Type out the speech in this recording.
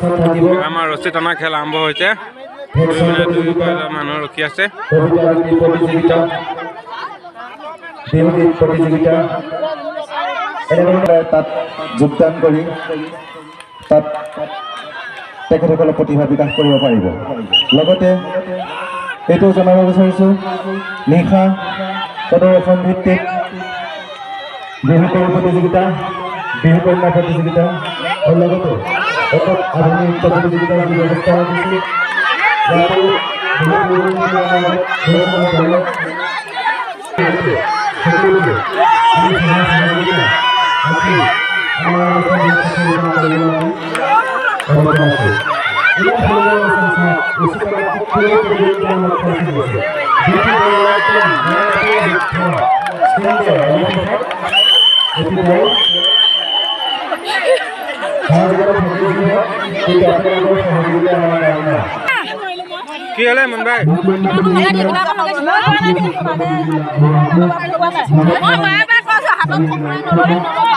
থাকিব। আমাৰ ৰছী টনা খেল আৰম্ভ হৈছে। ভেকচন দুয়োপিনে প্ৰতিযোগিতা, দুয়োফালে মানুহ ৰখি আছে। কবিতা আবৃত্তি প্ৰতিযোগিতা, বিহুগীত প্ৰতিযোগিতা, এনেধৰণে তাত যোগদান কৰি তাত তেখেতসকলৰ প্ৰতিভা বিকাশ কৰিব পাৰিব। লগতে এইটোও জনাব বিচাৰিছোঁ, নিশা সদৌ অসম ভিত্তিক বিহু কবি প্ৰতিযোগিতা, বিহু কন্যা প্ৰতিযোগিতা আৰু লগতে একক আধুনিক নৃত্য প্ৰতিযোগিতাৰ যি ব্যৱস্থা ৰাখিছোঁ। ইয়াতো বহুত দূৰণিৰ আমাৰ দলক সকলোকে আমি সহায় সহযোগিতা ৰাখি আমাৰ অনুষ্ঠান কৰিবলৈ আমি অনুৰোধ জনাইছোঁ। ইমান সুন্দৰ অনুষ্ঠান, খেল প্ৰতিযোগিতা আমাৰ খেল চলিছে। সুন্দৰ অতি সহযোগিতা থাকিব, কিন্তু আপোনালোকৰ সহযোগিতা আমাৰ কামনা। কি হ'লে মুনবাই? মই বাৰে বাৰে কৈছো, হাতত খকুৰাই নলবি, নলবি।